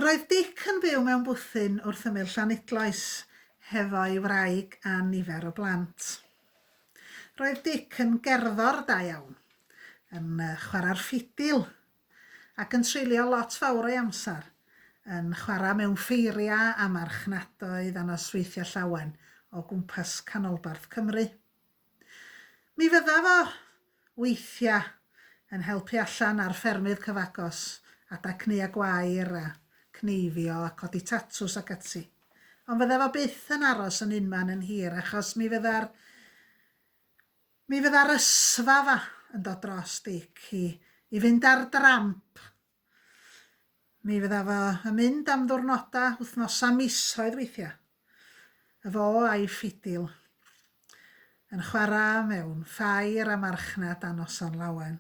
Roedd Dic yn byw mewn bwthyn wrth ymyl Llanidloes hefo'i wraig a nifer o blant. Roedd Dic yn gerddor da iawn, yn chwarae'r ffidil ac yn treulio lot fawr o'i amser yn chwarae mewn ffeiriau a marchnadoedd a nosweithiau llawen o gwmpas canolbarth Cymru. Mi fydda fo, weithia, yn helpu allan ar ffermydd cyfagos, adag cneua gwair a cneifio a codi tatws ac ati. Ond fydda fo byth yn aros yn unman yn hir achos mi fydda'r mi fydda'r ysfa fa yn dod dros Dic i i fynd ar dramp. Mi fydda fo yn mynd am ddwrnoda, wythnosa, misoedd weithia. Y fo a'i ffidil. Yn chwara mewn ffair a marchnad a noson lawen.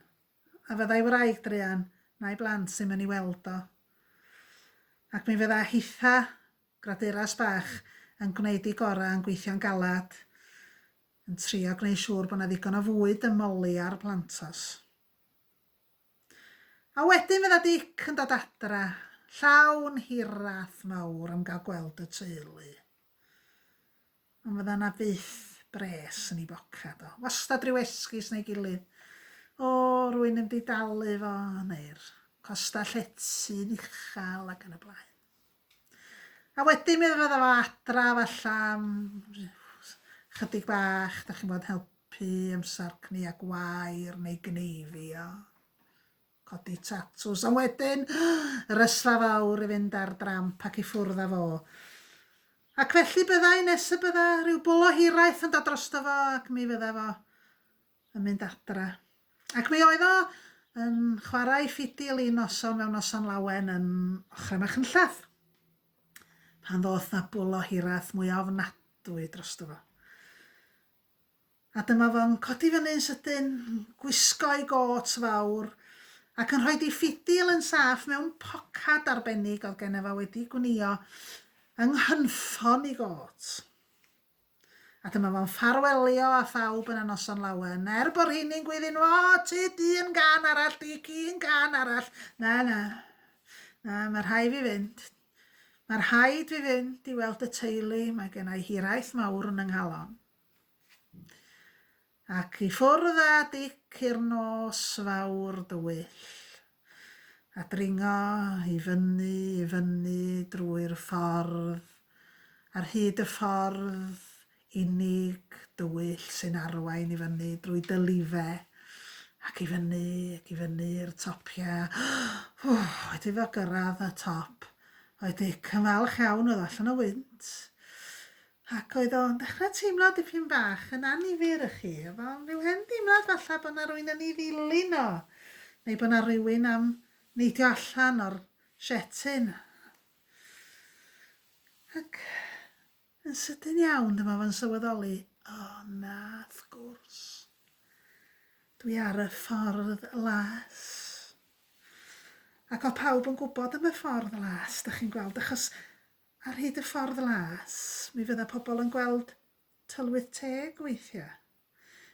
A fydda'i wraig druan, na'i blant ddim yn 'i weld o. Ac mi fydda hitha, graduras bach, yn gwneud 'i gora yn gweithio'n galad, yn trio gwneud siŵr bod 'na ddigon o fwyd ym molia'r plantos. A wedyn fydda Dic yn dod adra, llawn hiraeth mawr am gael gweld y teulu. Ond fydda 'na byth bres yn ei bocad o. Wastad rhyw esgus neu gilydd. O, rwy'n mynd i dalu fo, neu'r costa llety'n uchel ac yn y blaen. A wedyn mi fydda fo adra falla am chydig bach, da chi'n bod helpu amser cnu a gwair neu gneifio, codi tatws, ond wedyn yr ysfa fawr i fynd ar dramp ac i ffwrdd â fo. Ac felly byddai nes y bydda rhyw bwl o hiraeth yn dod drosto fo ac mi fydda fo yn mynd adra. Ac mi oedd o yn chwarae ffidil un noson mewn noson lawen yn ochrau Machynlleth, pan ddoth 'na bwl o hiraeth mwya ofnadwy drosto fo. A dyma fo'n codi fyny'n sydyn, gwisgo ei gôt fawr, ac yn rhoi ei ffidil yn saff mewn pocad arbennig oedd genno fo wedi gwnïo yng nghynffon ei gôt. A dyma fo'n ffarwelio â phawb yn y noson lawen, er bod rheini'n gweiddi'n O, tyd un gân arall, Dic, un gân arall. Na, na, na, mae rhaid fi fynd. Mae rhaid fi fynd i weld y teulu, mae gen i hiraeth mawr yn 'y nghalon. Ac i ffwrdd â Dic i'r nos fawr dywyll, a dringo i fyny, i fyny drwy'r ffordd, ar hyd y ffordd unig dywyll sy'n arwain i fyny drwy Dylife, ac i fyny, ac i fyny i'r topiau. Wedi iddo gyrraedd y top, oedd Dic yn falch iawn, oedd allan o wynt. Ac oedd o'n dechrau teimlo dipyn bach yn annifyr i chi. Oedd o'n rhyw hen deimlad falle bod 'na rywun yn ei ddilyn o, neu bod 'na rywun am neidio allan o'r shetyn. Ac yn sydyn iawn dyma fo'n sylweddoli, o na, wrth gwrs, dwi ar y ffordd las. Ac oedd pawb yn gwybod am y ffordd las, dach chi'n gweld, achos Ar hyd y ffordd las, mi fydda pobl yn gweld tylwyth teg weithiau.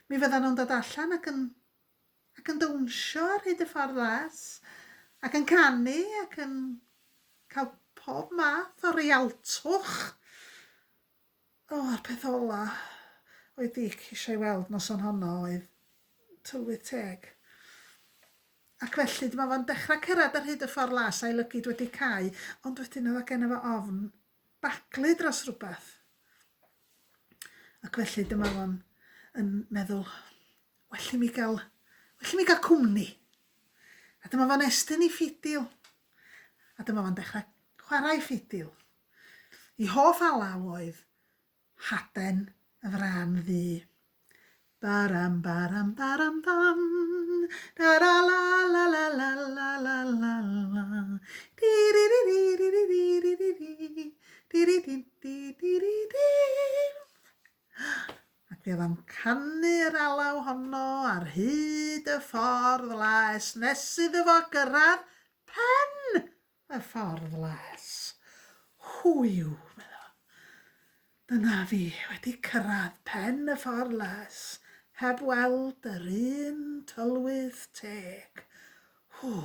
Mi fyddan nhw'n dod allan ac yn ac yn dawnsio ar hyd y ffordd las, ac yn canu ac yn cael pob math o rialtwch. O, a'r peth ola oedd Dic eisiau weld noson honno oedd tylwyth teg. Ac felly dyma fo'n dechrau cyrraedd ar hyd y ffordd las a'i lygid wedi cau, ond wedyn oedd genno fo ofn baglu dros rywbeth. Ac felly dyma fo'n yn meddwl, well i mi gael, well i mi gael cwmni. A dyma fo'n estyn ei ffidil. A dyma fo'n dechrau chwarae ffidil. Ei hoff alaw oedd Haden y frân ddu. Baram baram baram bam da la la la la la la la la la di di di di di di di di di di di di di di di di di. Ac mi oedd o'n canu'r alaw honno ar hyd y ffordd laes nes iddo fo gyrraedd pen Y ffordd las. Hwyw, medda fo. Dyna fi wedi cyrraedd pen y ffordd las, heb weld yr un tylwyth teg. Hw,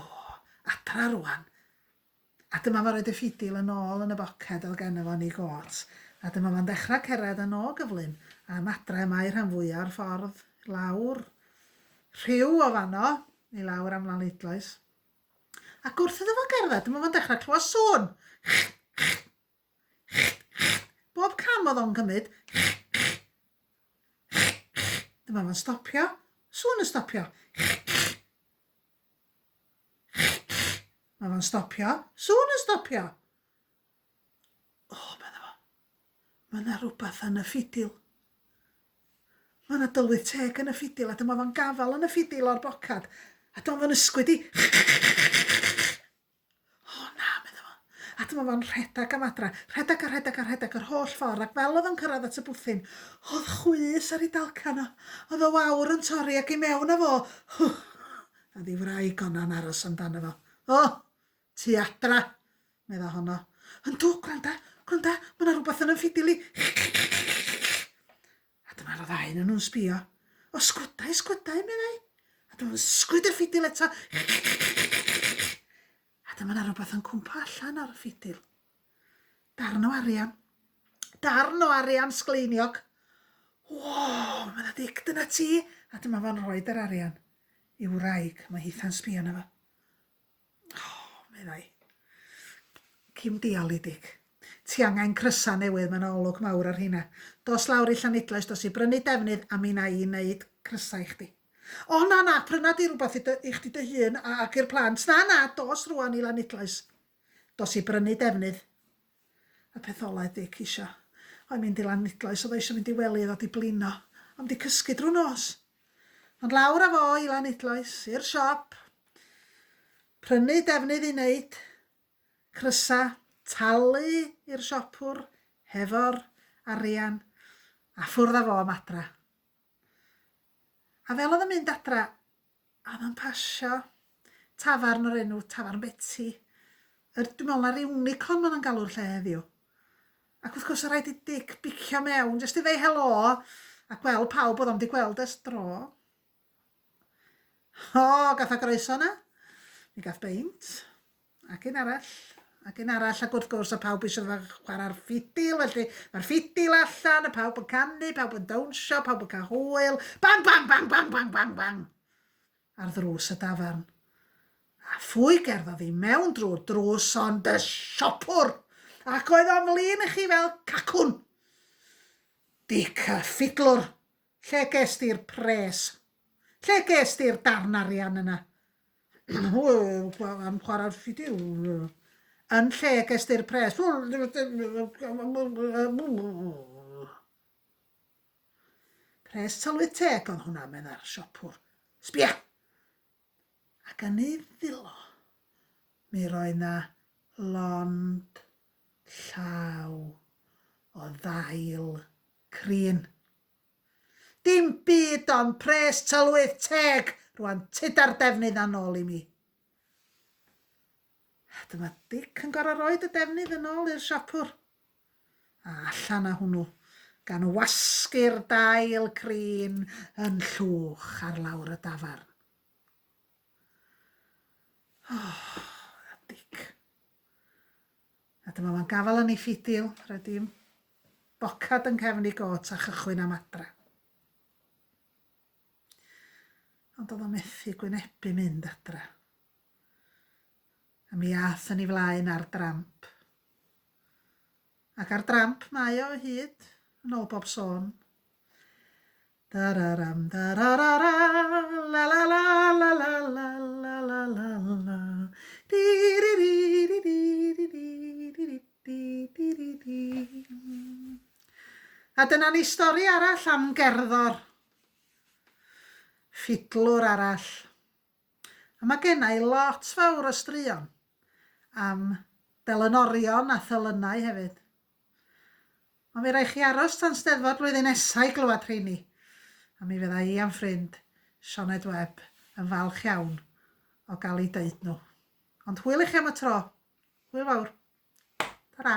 adra rwan. A dyma fo'n rhoid y ffidil yn ôl yn y boced oedd genno fo yn ei gôt, a dyma fo'n dechrau cerdded yn ôl gyflym am adre mae rhan fwya o'r ffordd lawr rhiw o fanno i lawr am Lanidloes. Ac wrth iddo fo gerdded, dyma fo'n dechrau clywed sŵn. Bob cam oedd o'n cymryd. Dyma fo'n stopio. Sŵn yn stopio. Mae fo'n stopio. Sŵn yn stopio. O, medda fo. Mae yna rhywbeth yn y ffidil. Mae yna dylwyth teg yn y ffidil a dyma fo'n gafael yn y ffidil o'r bocad. A dyma fo'n ysgwyd i. O na, medda fo. A dyma fo'n rhedeg am adra. Rhedeg a rhedeg a rhedeg yr holl ffordd ac fel oedd o'n cyrraedd at y bwthyn, oedd chwys ar ei dalcan o. Oedd y wawr yn torri ac i mewn â fo. A ddi wraig honno'n aros amdano fo. O! Tu adra, medda honno. Yndw, gwranda, gwranda, mae yna rhywbeth yn 'y mffidil i. A dyma'r ddau ohonyn nhw'n sbio. O, sgwdau, sgwdau, meddai. A dyma nhw'n sgwyd y ffidil eto. A dyma 'na rhywbeth yn cwmpo allan o'r ffidil. Darn o arian. Darn o arian sgleiniog. Wow, medda Dic, dyna ti. A dyma fo'n rhoi yr arian i'w wraig. Mae hitha'n sbio arno fo. Oh, meddai. Cym dial i Dic. Ti angen crysa newydd, mae 'na olwg mawr ar rheina. Dos lawr i Llanidloes, dos i brynu defnydd a mi wna i wneud crysa i chdi. O na na, pryna di rhywbeth i, dy, i chdi dy hun ac i'r plant. Na na, dos rwan i Lanidloes. Dos i brynu defnydd. Y peth ola oedd Dic isio oedd mynd i Lanidloes, oedd o eisiau mynd i wely, oedd o 'di blino, ond 'di cysgu drwy nos. Ond lawr â fo i Lanidloes, i'r siop, prynu defnydd i wneud crysa, talu i'r siopwr hefo'r arian, a ffwrdd â fo am adra. A fel oedd yn mynd adra, oedd o'n pasio tafarn o'r enw Tafarn Beti. Yr, dwi'n meddwl na'r Unicorn maen nhw'n galw'r lle heddiw. Ac wrth gwrs, oedd rhaid i Dic bicio mewn, jyst i ddeu helo, a gweld pawb oedd o'm 'di gweld ers dro. O, gath o groeso 'na. Mi gath beint. Ac un arall, ac un arall, ac wrth gwrs, a pawb eisiau fo chwarae'r ffidil, felly mae'r ffidil allan, a pawb yn canu, pawb yn dawnsio, pawb yn cael hwyl. Bang, bang, bang, bang, bang, bang, bang! Ar ddrws y dafarn. A phwy gerddodd i mewn drwy'r drws ond y siopwr! Ac oedd o'n flin i chi fel cacwn! Dic y ffidlwr! Lle ges di'r pres? Lle ges di'r darn arian yna? Am chwarae'r ffidil. Yn lle ges di'r pres? Pres tylwyth teg oedd hwnna, meddai'r siopwr. Sbia! Ac yn ei ddwylo, mi roedd 'na lond llaw o ddail crin. Dim byd ond pres tylwyth teg! Rwan tyda'r defnydd 'na nôl i mi. A dyma Dic yn gor'o' roid y defnydd yn ôl i'r siopwr. A allan â hwnnw, gan wasgu'r dail crin yn llwch ar lawr y dafarn. O, a Dic. A dyma fo'n gafael yn ei ffidil, rhaid i'm bocad yn cefn ei got a chychwyn am adra. Ond oedd o'n methu gwynebu mynd adra. A mi ath yn ei flaen ar dramp. Ac ar dramp mae o o hyd, yn ôl bob sôn. Dararam, dararara, la la la la la la la la la la, di di di di di di di di di di di di. A dyna ni stori arall am gerddor. Ffidlwr arall. A mae genna i lot fawr o straeon am delynorion a thelynau hefyd. Ond mi rai chi aros tan Steddfod blwyddyn nesa i glywed rheini. A mi fydda i a'm ffrind, Sioned Webb, yn falch iawn o gael eu deud nhw. Ond hwyl i chi am y tro. Hwyl fawr. Ta-ra.